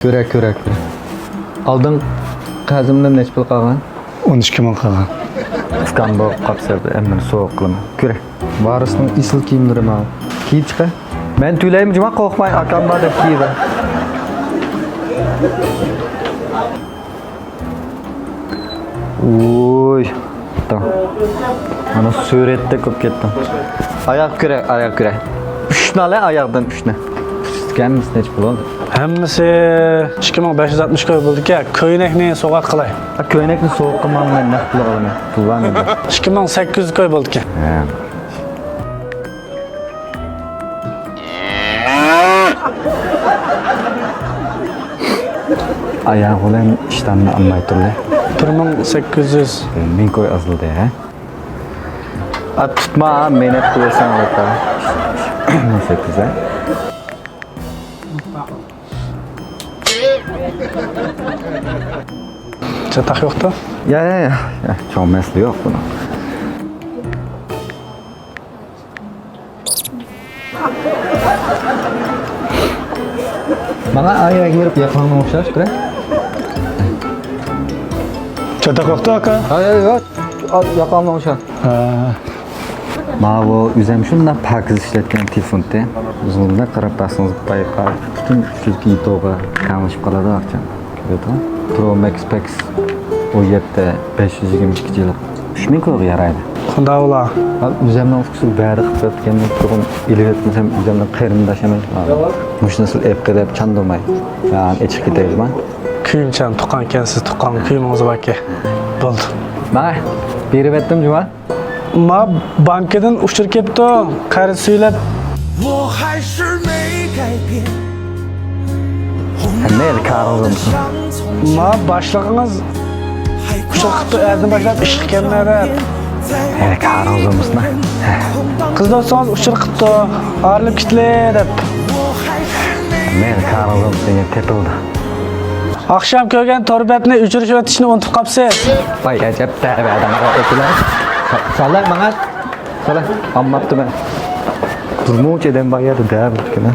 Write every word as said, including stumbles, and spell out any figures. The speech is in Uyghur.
كۆرە، كۆرە، كۆرە. ئالدىن قەرزىمدىن نەچچە پۇل قالغان؟ ئون ئىككى مىڭ قالغان. ئۇكام، بۇ قاپسەل ھەممىنى سوۋغا قىلىمەن. كۆرە. ۋارىسنىڭ ئېسىل كىيىملىرى ماڭا. كىيىپ چىقە. مەن تۆلەيمەن جۇما، قورقماي، ئاكام بار دەپ كىيىۋەر. ۋوي. مانا سۈرەتتە كۆپ كەتتىڭ. ئاياغ كۆرە، ئاياغ كۆرە. ئۈچ نالە ئاياغدىن ئۈچنى. ھەممىسى نەچچە پۇل بولدى؟ ھەممىسى ئىككى مىڭ بەش يۈز ئاتمىش كوي بولدىكەن. كۆينەكنى سوۋغا قىلاي. ھە، كۆينەكنى سوۋغا قىلماڭ، مەن نەق پۇل ئالىمەن. پۇل بار مەندە. ئىككى مىڭ سەككىز يۈز كوي بولدىكەن. ھە. ئاياغ بىلەن ئىشتاننى ئالماي تۇرلى. بىر مىڭ سەككىز يۈز. مىڭ كوي ئازلىدى، ھە؟ ئات تۇتما، مەينەت قىلىسەن، ئاتا. مىڭ سەككىز يۈز، ھە؟ چاتاق يوقتا؟ يا، يا، يا، يا. چوڭ مەسىلە يوق بۇنىڭ. ماڭا ئاياغ بېرىپ ياقاڭنى ئوخشاش بىرە. چاتاق يوقتا، ئاكا؟ ھە، يا، يا، ياقاڭنى ئوخشاش. ھە. ماۋۇ ئۆزۈم شۇنداق پاكىز ئىشلەتكەن تېلېفونتى. ئۆزىڭىزگە قاراپ باقسىڭىز بايقاپ، پۈتۈن ئۈچ يۈز يىگىرمە توغا كامىلىشىپ قالىدۇ ئاقچام. كۆرۈۋېتىڭ. پرو مەكس پەكس ئون يەتتە، بەش يۈز يىگىرمە ئىككى جىلىق. ئۈچ مىڭ كويغا يارايدۇ. قانداق بولا؟ ھە، ئۆزۈمنىڭ ئۇكىسى بەرى قىلىپ ئۆتكەندىن تۇرغۇن ئېلىۋەتمىسەم، ئۆزۈمنىڭ قېرىنداشى ئەمەس. مۇشۇنى سىل ئېپ قېلىپ چاندۇرماي. يا، ئېچىق كېتەيلىما؟ كۆيۈمچان تۇغقان ئىكەنسىز، تۇغقان كۆيۈمىڭىز باركەن. بولدى. ماڭا بېرىۋەتتىم جۇما. ما بانكىدىن ئۇچۇر كېلىپتۇ، قەرز سۈيلەپ. 我还是没改变。 ھەممە يەردە كارىڭىز بولمىسۇن. ما باشلىقىڭىز ئۇچۇر قىپتۇ، ئەتىدىن باشلاپ ئىشقا كەلمە دەپ. ھەممە كارىڭىز بولمىسۇن. قىز دوستىڭىز ئۇچۇر قىپتۇ، ئايرىلىپ كېتىلى دەپ. ھەممە يەردە كارىڭىز بولمىسۇن، دېگەن تېپىلدى. ئاخشام كۆرگەن تور بەتنى ئۆچۈرۈشۈۋېتىشنى ئۇنتۇپ قاپسىز. ۋاي، ئەجەب دەۋەدىڭ ئاكىلار. سالە ماڭا. سالە، ئالماپتىمەن. بىر مۇنچە ئادەم بار يەردە دەۋەتكىنە.